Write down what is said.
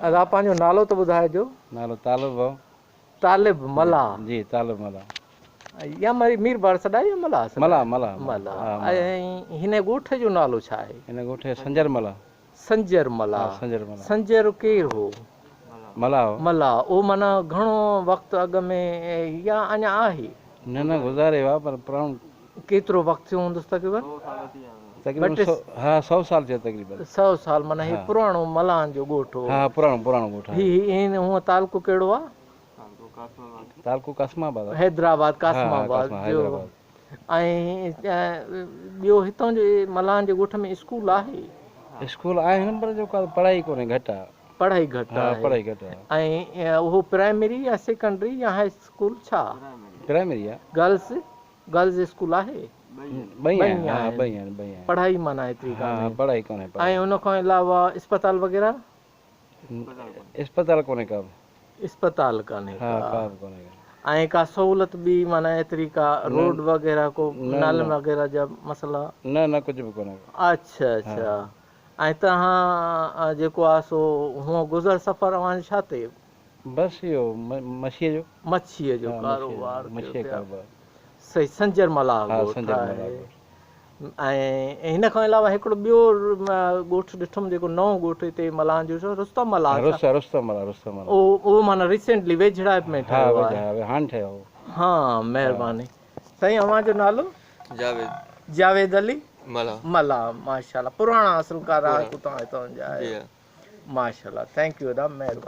ادا پنهنجو نالو ته ٻڌائجو. نالو طالب ڀاء. طالب ملاح. جي طالب ملاح. يا مير بار سڏائي يا ملاح سڏائي؟ ملاح ملاح ملاح. ۽ هن ڳوٺ جو نالو ڇا آهي؟ هن ڳوٺ جو سنجر ملاح. سنجر ملاح. سنجر ملاح. سنجر ڪير هو؟ ملاح هو. ملاح اهو معنيٰ گهڻو وقت اڳ ۾ يا اڃا آهي؟ نه نه گذاري ويو پر پراڻو. ڪيترو وقت ٿيو هوندس تقريبن؟ تقريبن ها 100 سال ٿيا تقريبن. 100 سال معنيٰ هي پراڻو ملاحن جو ڳوٺ هو. ها پراڻو پراڻو ڳوٺ آهي. هي هونء تعلقو ڪهڙو آهي؟ تعلقو قاسم آباد. حيدرآباد قاسم آباد جو. ۽ ٻيو هتان جي ملاحن جي ڳوٺ ۾ اسڪول آهي؟ اسڪول آهن پر جيڪو پڙهائي ڪونهي، گهٽ آهي. پڙهائي گهٽ آهي. پڙهائي گهٽ آهي. ۽ اهو پرائمري يا سيڪنڊري يا هاء اسڪول ڇا؟ پرائمري آهي. گرلز اسڪول آهي؟ ٻئي آهن. ها ٻئي آهن، ٻئي آهن. پڙهائي معنيٰ ايتري ڪانهي. پڙهائي ڪونهي. ۽ ان کان علاوه اسپتال وغيره؟ اسپتال ڪونهي ڪا به. اسپتال ڪانهي ڪا. ها ڪا به ڪونهي. ۽ ڪا سهولت ٻي معنيٰ ايتري ڪا روڊ وغيره ڪو نالن وغيره جا مسئلا؟ نه نه ڪجهه به ڪونهي. اڇا اڇا. ۽ توهان جيڪو آهي سو هونء گذر سفر اوهان جو ڇا تي؟ بس اهو مڇيء جو. مڇيء جو ڪاروبار ڪيو پيا. صحيح. سنجر ملاح ڳوٺ آهي. ۽ هن کان علاوه هڪڙو ٻيو ڳوٺ ڏٺم جيڪو نئون ڳوٺ هتي ملاحن جو رستم ملاح. رستم ملاح. رستم ملاح اهو معنيٰ ريسينٽلي ويجهڙائپ ۾ ٺهيو آهي. هاڻي ٺهيو. ها مهرباني. سائين اوهان جو نالو؟ جاويد. جاويد علي ملاح. ملاح. ماشاءالله پراڻا اصل ڪا رهاڪو توهان هتان جا آهيو. ماشاءالله thank you ادا مهرباني.